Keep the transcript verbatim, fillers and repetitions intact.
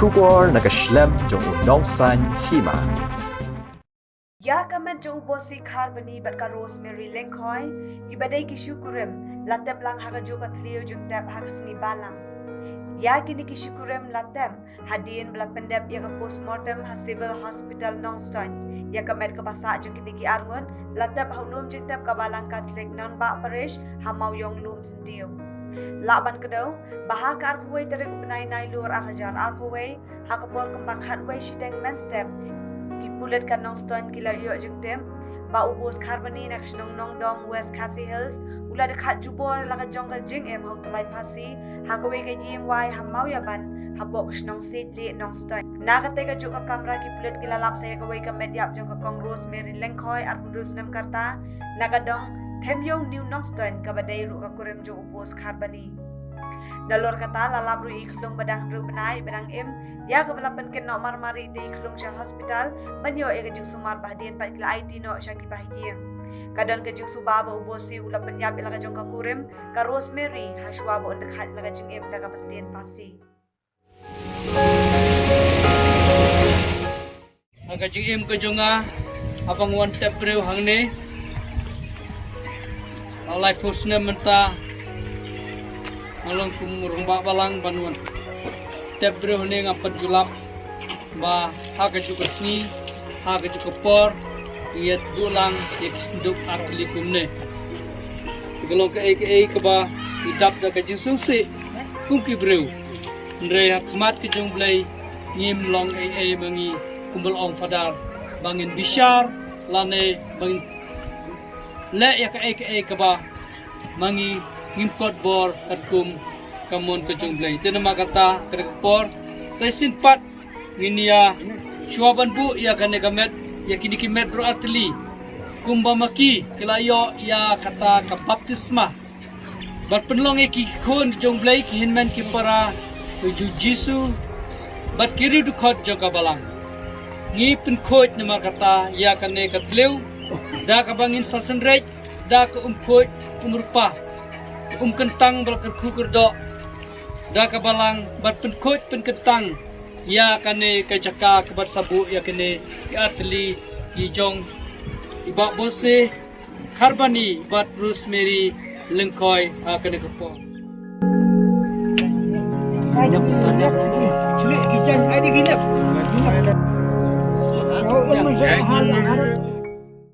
Khubor na ka shlem jong u nongsan hima. Ïa ka met jong u Bosi Kharbani bad ka Rosemary Lyngkhoi, kiba dei ki shu kurim, la tep lang ha kajuh ka thliew jingtep ha ka sngi Balang. Ïa kine ki shu kurim la tep hadien ba la pyndep ïa ka postmortem ha Civil Hospital Nongstoiñ ïa ka met kaba sah jong kine ki arngut, la tep ha u lum jingtep ka Balang Catholic Nanbah Parish ha Mawïong Lumsyntiew. Lah ban kdew ba ha ka arphew wei tarik u bnai Nailur ar hajar arphew wei, ha ka por kumba khatwei shiteng mynstep, ki pulit ka Nongstoiñ ki la ïoh jingtip ba u Bos Kharbani na ka shnong Nongdong, West Khasi Hills, u la dkhat jubor la ka jong ka jingim ha u tyllai phasi ha kawei ka ïing wai ha Mawïaban, hapoh ka shnong Siej Lieh Nongstoiñ. Na katei kajuh ka kamra ki pulit ki la lap sa ïa kawei ka met ïap jong ka Kong Rosemary Lyngkhoi, arphew hynriew snem ka rta, na ka dong Themïew, New Nongstoiñ, kaba dei ruh ka kurim jong u Bos Kharbani. Nalor kata la lap ruh ïa i khyllung ba dang hynriew bnai ba dang im, ïa kaba la pynkit noh marmar ïa i khyllung sha hospital ban ïoh ïa ka jingsumar, ba hadien pat ki la aiti noh sha ki bahaïing. Ka don ka jingsuba ba u Bosi u la pynïap ïa la ka jong ka kurim, ka Rosemary, ha shuwa ba un dkhat la ka jingim da kaba sdien phasi. Ha ka jingim ka jong nga, haba nga wan tep briew hangne, ha laiphew snem mynta, nga long kum u rangbah Balang ban wan tep briew hangne, ngam pat ju lap ba ha kajuh ka sngi, ha kajuh ka por, ngi ïa buh lang ïa ki synduk artylli kumne. Ka long kaei kaei kaba ngi dap da ka jingsngewsih kum ki briew. Hynrei ha khmat ka jong U Blei ngim long ei ei ma ngi, kumba la ong Father, ba ngin bishar lane ba ngin leh ïa kaei kaei kaba ma ngi ngim kot bor katkum ka mon ka jong U Blei. Te namar kata, kane ka por sa shisien pat ngin ïa, shuwa ban buh ïa kane ka met, ïa kine ki met baroh artylli, kumba ma ki ki la ïoh ïa kata ka baptisma, bad pynlong ïa ki khun jong U Blei, ki hynmen ki para jong U Jisu bad ki riewdkhot jong ka Balang. Ngi pynkhuid namar kata ïa kane ka thliew da kaba ngin sa synreit da ka umkhuid umrpa, ka umkyntang ba la kyrkhu kyrdoh da ka Balang, bad pynkhuid pynkyntang ïa kane ka jaka kaba sa buh ïa kine ki artylli ki jong i Bah Bose Kharbani bad Rosemary Lyngkhoi ha kane ka por.